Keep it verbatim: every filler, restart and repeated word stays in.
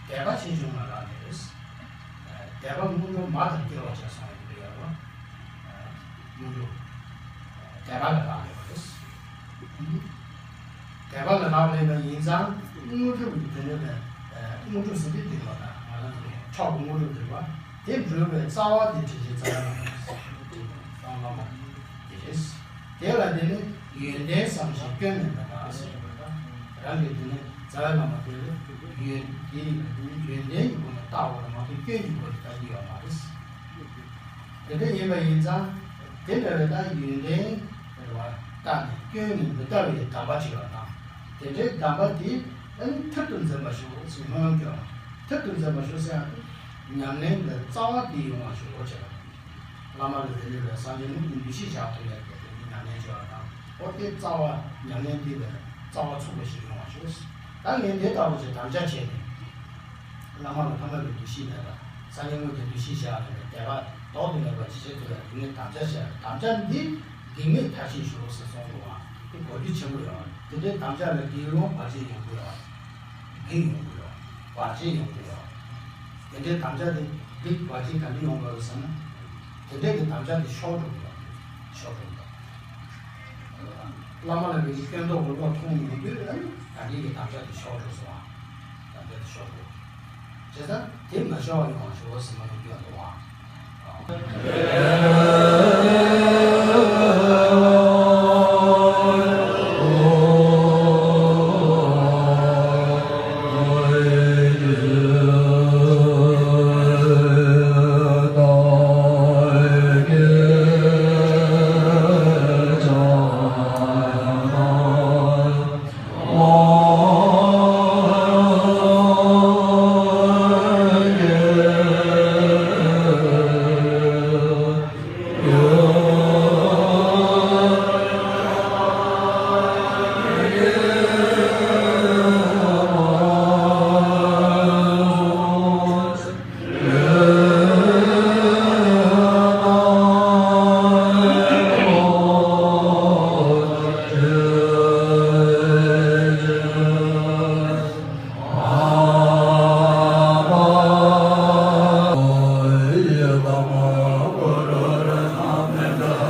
དད་པ་ཆེ་ཆུང་ལ་རག་ལས་རེད། དད་པ་དངོས་གྲུབ་མ་དང་སྐྱེ་བ་བྱས་སོང་ཡོད་པ་ཡོད་པ། དངོས་གྲུབ་དད་པ་ལ་རག་ལས་པ་རེད། དད་པ་ལ་རག་ལས་པ་ཡིན་ཙང་དངོས་གྲུབ་ཀྱི་དོན་ཡོད་པའི་དངོས་གྲུབ་ཟེར་དུས་དེ་ལ་ད་ང་རང་ཚོ་མཆོག་གི་དངོས་གྲུབ་འདུལ་བ་དེ་འགྲུབ་པའི་རྩ་བ་དེ་དྲིན་ཅན་རྩ་བའི་བླ་མ་དེ་རེད། དེ་ལ་དེ་ནི་ཡོན་ཏན་བསམ་ཞིང་སྐྱོན་མེད་པ་དང་ཟེར་བ་དང་རང་གི་དེ་ནི་རྩ་བའི་བླ་མ་དེ་ལ་ཡོན་དེ་ཡོན་ཏན་གྱི་སྒོ་ནས་བལྟ་བ་ལ་མ་གཏོགས་སྐྱོན་གྱི་སྒོ་ནས་བལྟ་རྒྱུ་ཡོད་མ་རེད། དེ་འདྲ་ཡིན་པ་ཡིན་ཙང་དེ་འདྲ་བའི་ད་ཡོན་ཏན་རེད་བ་བལྟ་ནས་སྐྱོན་ནི་མི་ལྟ་བའི་གདམས་པ་བྱེད་པ་དང་དེ་འདྲའི་གདམས་པ་དེ་ཨ་ནི་མཐར་དུ་འཛིན་པར་ཤོག་ཅེས་སྨོན་ལམ་སྐྱོན། མཐར་དུ་འཛིན་པར་ཤོག་ཟེར་ཡང་ཉམས་ལེན་གྱི་རྩ་བ་དེ་ཡོང་བར་ཤོག་ཅེས། བླ་མ་ལ་དེ་འདྲ་བའི་སངས་རྒྱས་མི་གི་འདུ་ཤེས་བཞག་ཐུབ་ཡག་གི་དེ་ཉམས་ལེན་བྱེད་པ་དང་ཨོ་དེ་རྩ་བ་ཉམས་ལེན་དེ་ལ་རྩ་བ་ཚུགས་པ་ཞིག་ཡོང་བར་ཤོག་ད་ངས་འདི་ལྟ་བུ་ཞིག་དམ་བཅའ་བྱས་ནས། བླ་མ་ལ་ཕ་མ་གི་འདུ་ཤེས་མེད་པ། སངས་རྒྱས་དངོས་ཀྱི་འདུ་ཤེས་བཞག་ནས་དད་པ་ལྡོག་ཏུ་མེད་པ་ཇི་བྱེད་ཐུབ་ཡ་དེ་ནི་དམ་བཅའ་བྱ། དམ་བཅའ་འདི་འགེག་མེད་མཐར་ཕྱིན་ཞུ་ཟེར་གསུངས་འདུག་ཨང་། དེ་གོ་རྒྱུ་ཆེན་པོ་ཡོད། དེ་འདྲའི་དམ་བཅའ་ལ་འགེག་ཡོང་བར་ཆད་ཡོང་གི་ཡོད། འགེག་ཡོང་གི་ཡོད། བར་ཆད་ཡོང་གི་ཡོད། དེ་འདྲའི་དམ་བཅའ་དེ་འགེག་བར་ཆད་ག་འདྲ་ཡོང་དགོས་ཟེར་ན། དེ་འདྲའི་གི་དམ་བཅའ་དེ་ཤོར་འགྲོ་གི་ཡོད། ཤོར་འགྲོ་གི་ཡོད། བླ་མ་ལ་མི་གི་སྐྱོན་འདོགས་པའི་བློ་ཐོངས་ཡོང་དུས་ཨ་ནི་ད་འདི་གི་དམ་བཅའ་དེ་ཤོར་འགྲོ་སོང་ཨ། དམ་བཅའ་དེ་ཤོར་འགྲོ། བྱས་ཙང་དེ་མ་ཤོར་བ་ཡོང་བ་ཞུ་བ་ཟིན་མ་ཡོང་རྒྱུ་འདུག་ཨ།